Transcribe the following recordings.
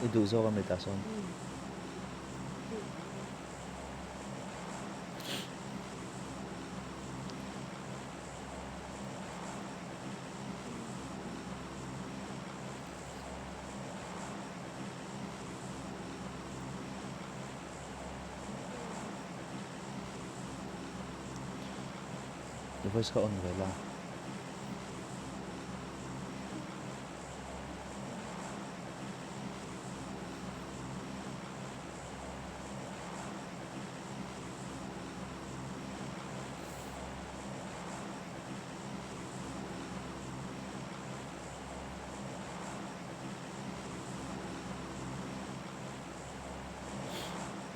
I duh zawk a mi tah sawn. I voice kha on ve la.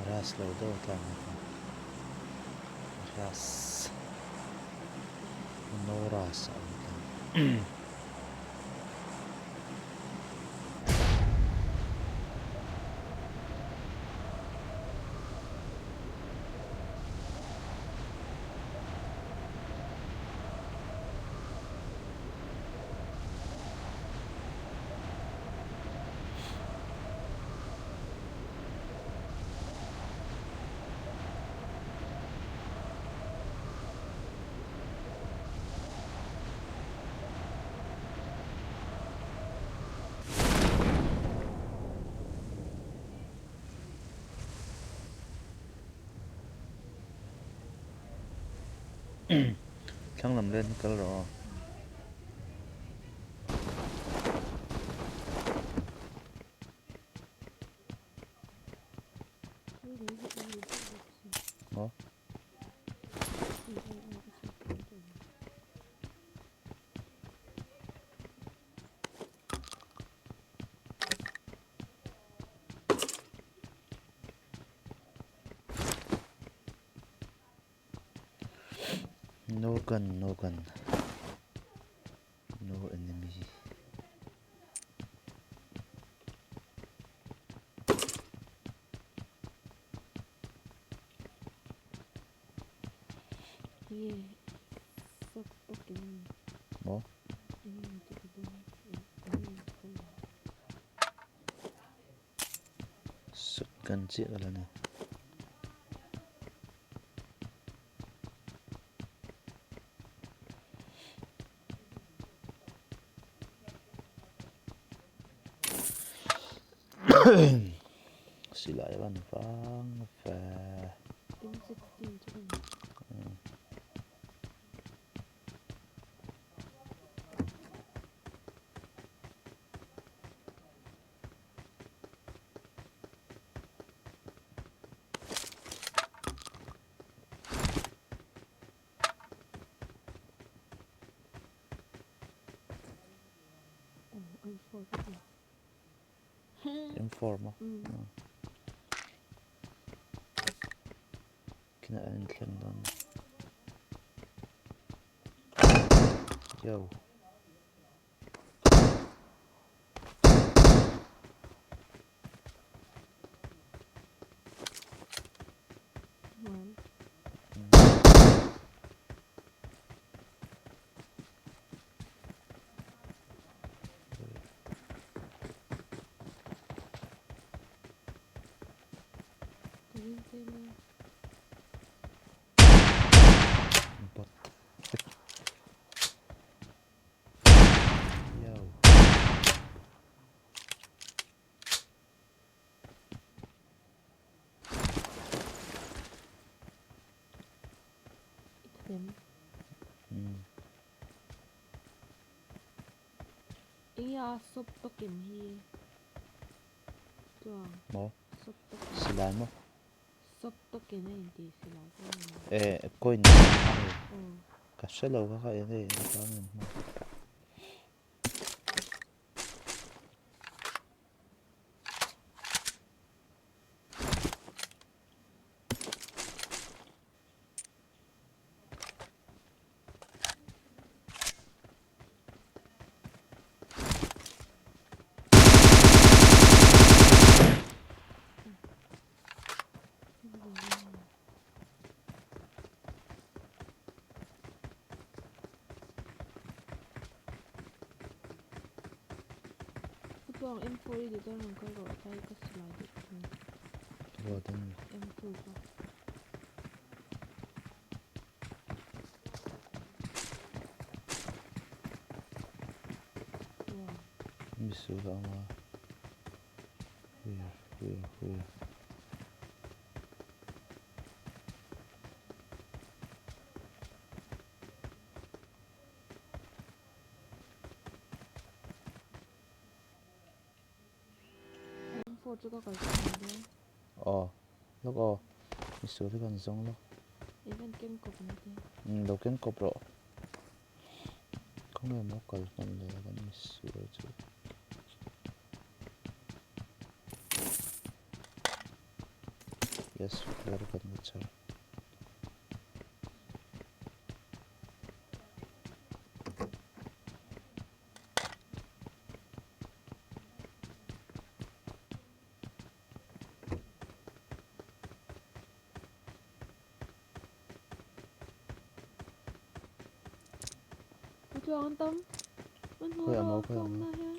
Ras lo deuh a tlang a ras no ras a awm tlang. Thlang lam len hi kal rawh aw. Maw? No gun, no gun. No enemy. Maw? Shotgun chiah ka la nei. Silai van vang ve. M4 maw? Kina an inthleng dawn. Yo. Bot. Yo. Enge sop token hi chuan Maw? Sop token. Silai maw? Sop token a inti silai pawh a ni lo. Eh coin a ni. Ka hre lo kha kha enge atang in hmang. Tluang M4 i duh chuan rawn kal rawh tlai ka silai duh thung. Ruat a ni. M2 kha. Tluang. Misual a awm a. Where where where. M4 chu ka kalsan mai dawn. Aw lawk aw misual hi kan zawng lawk. Even keng kawp mai te. Umm lo keng kawp rawh. Khawnge maw kal hman le kan misual chu. Yes flare kan la char. Tluang an tam. An hmu rawh tluang na hian.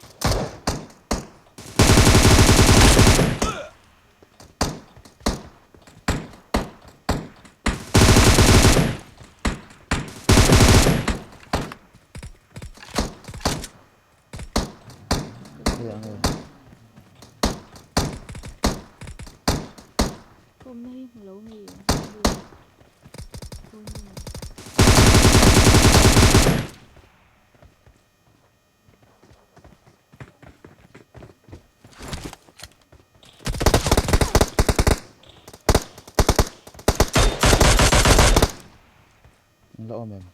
Kawmna hi hmu lo mi An la awm em?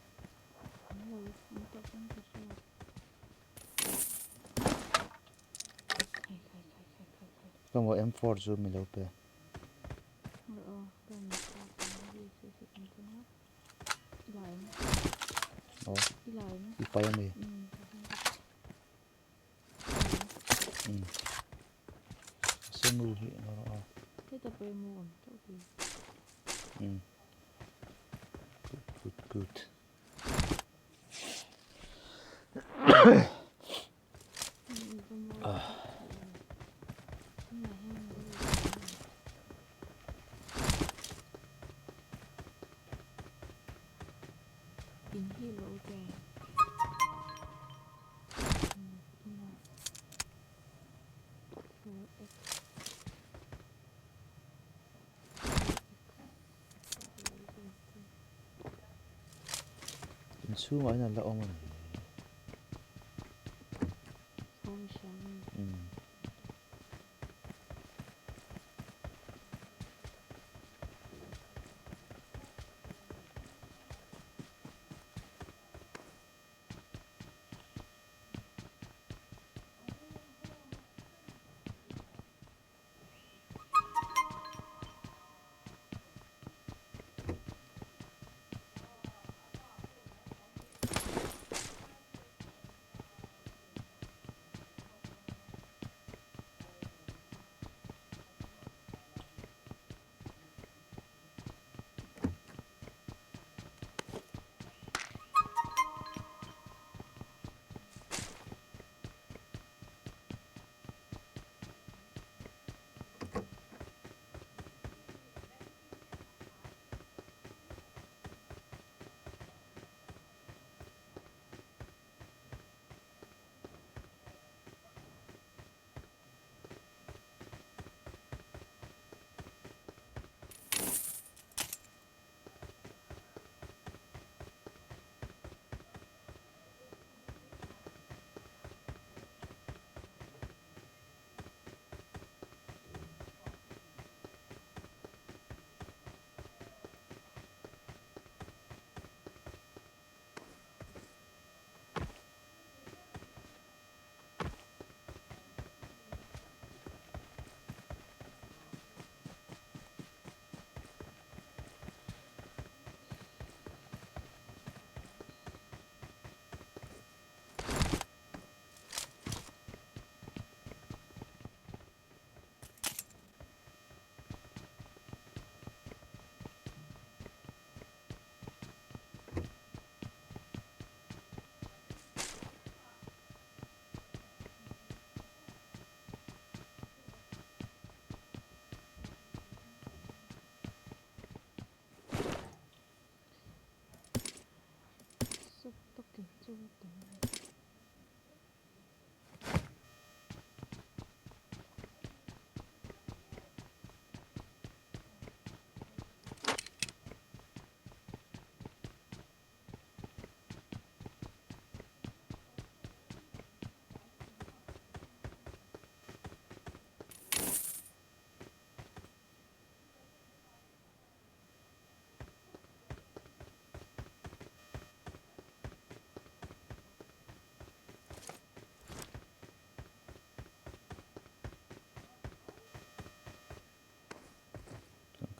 Ka maw M4 chu mi lo pe. Aw i pai a mi. Umm semu hi a rawh a. Umm good good good. Inchhungah hian an la awm a ni. Umm.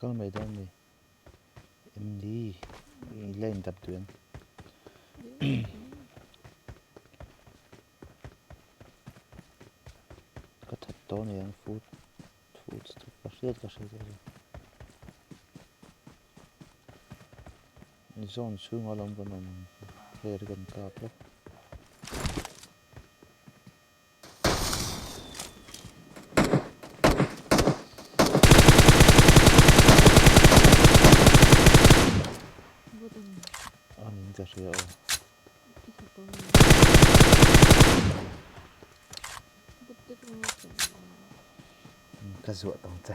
kal mai dawn ni em ni i la in dap duh em? Ka that tawh a ni ang food food step ka hriat ka hriat erawh zone chhungah lawm kan awm ang player kan kap lawk. Anin ka hria aw. Ka zuah tawng che.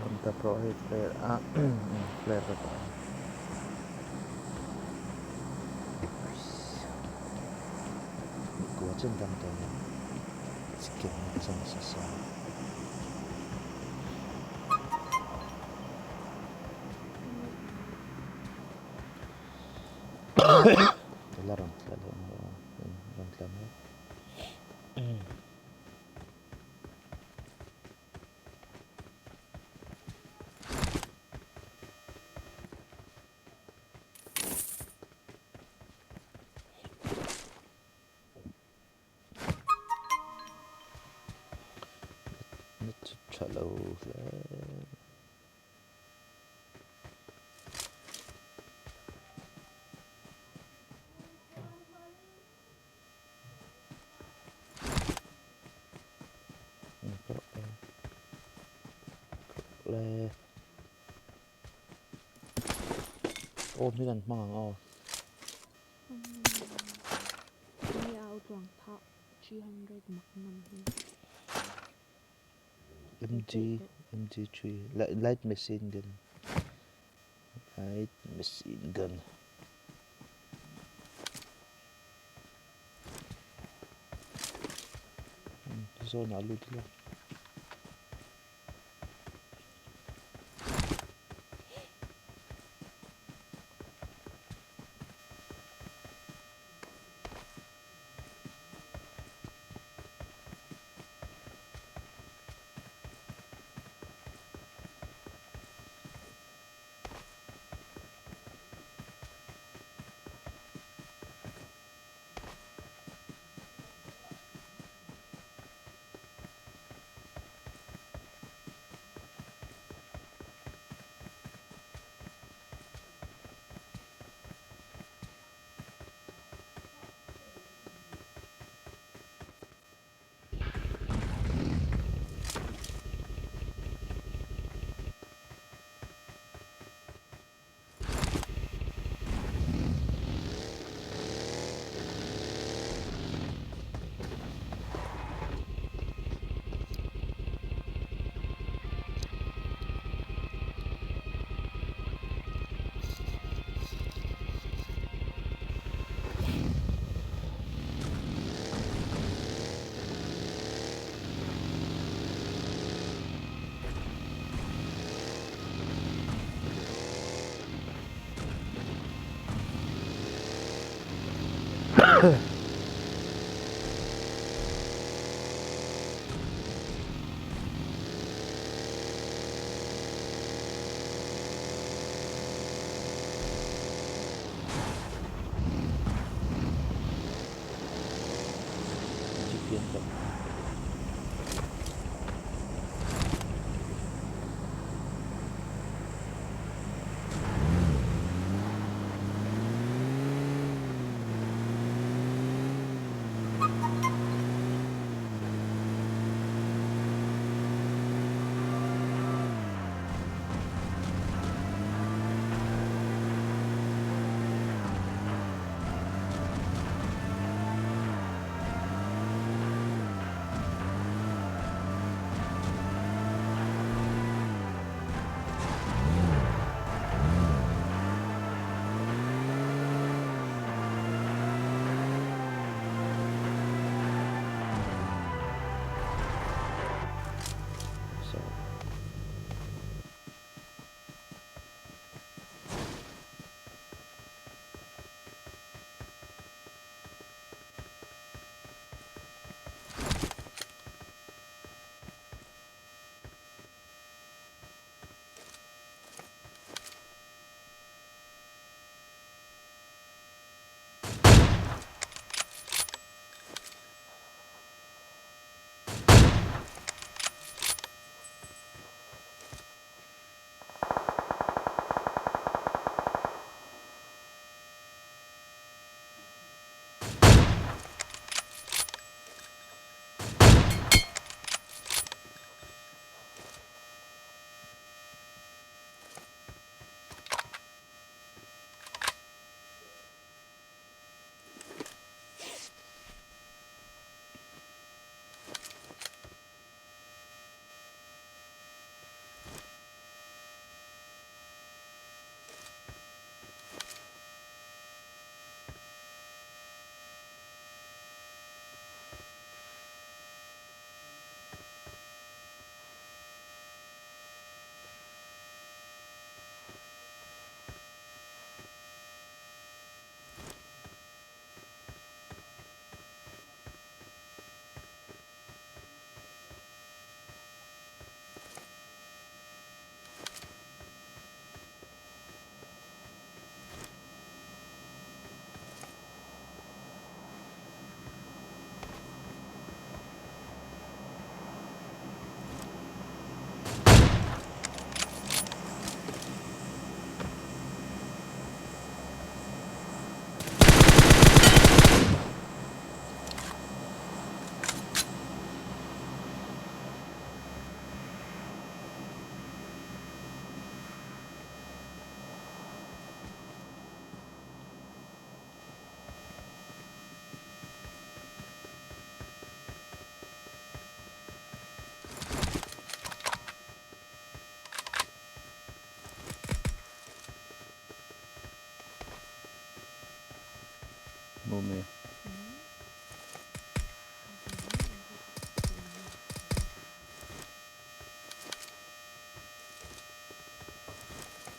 Rawn tap rawh hei flare a flare ka kah a. Mikua chen dam tawh nia chicken chan sa sa. La rawn tla leh mai a rawn tla mai. Na chu tha lo hle. Le aw hi kan hmang ang aw. MG MG3 light machine gun light machine gun. Zawn ah lut ila.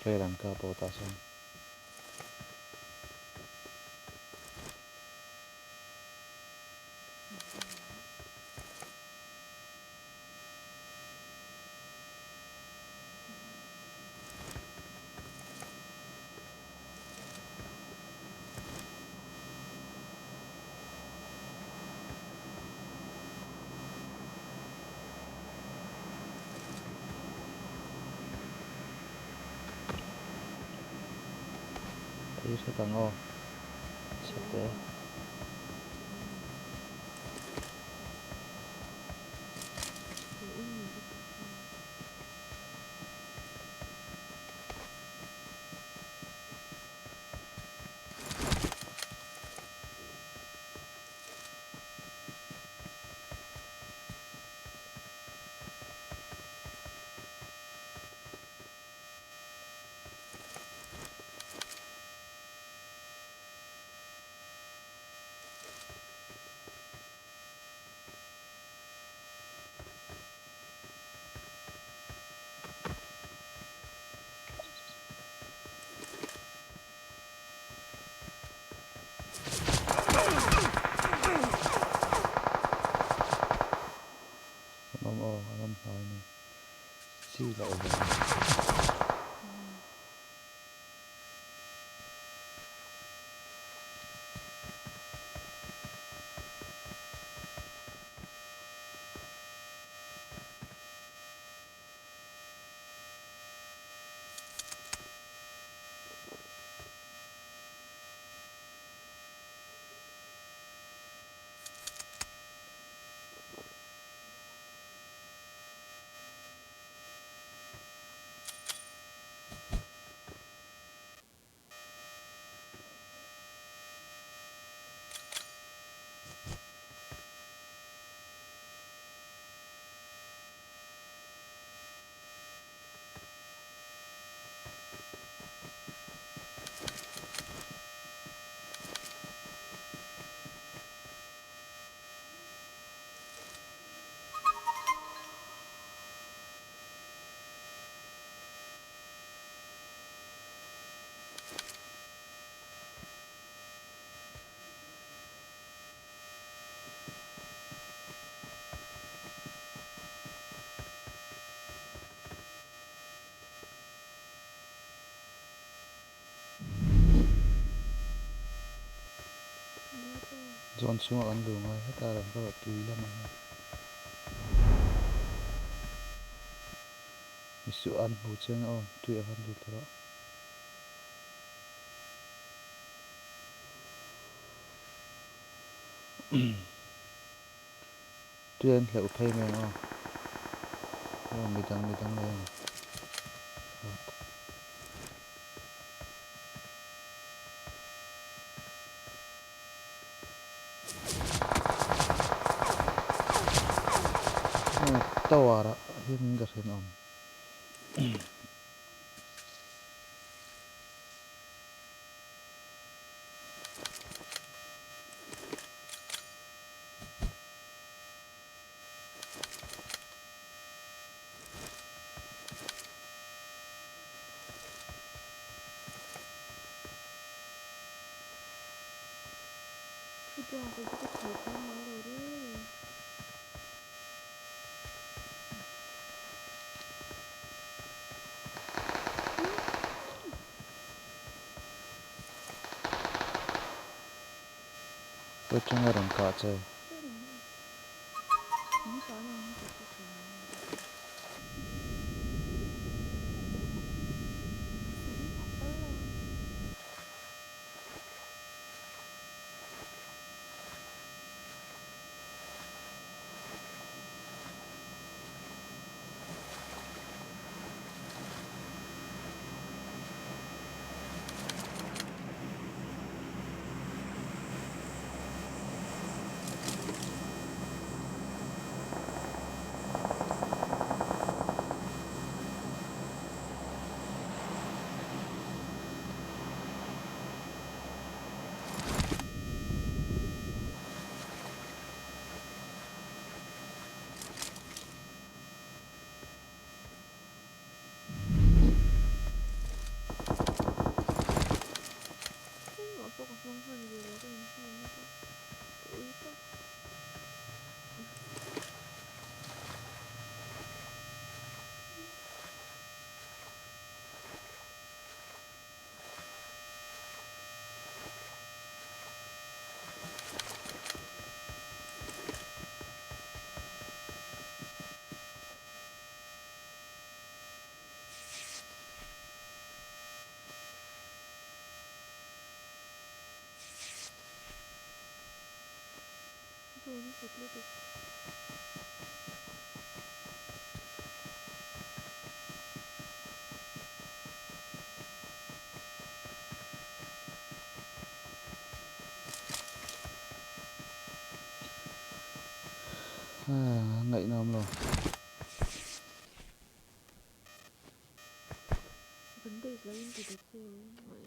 Player an kap aw tah sawn. Ei hret ang aw chhete. An awm aw, an awm hnai ni. Chi la awm ang. Zawn chhungah kan lu ngai heta lam ka rawh tui lamah hian misuh an hmu chiang aw tuiah khan lut rawh. Tui an hleuh phei mai ang aw. Aw midang midang nei ang. Tower ah hian ka hrenawm. Atanga rawn kah che. Ka nasat lutuk. Ngaihnawm lo. Bandage lo in ti ta che o.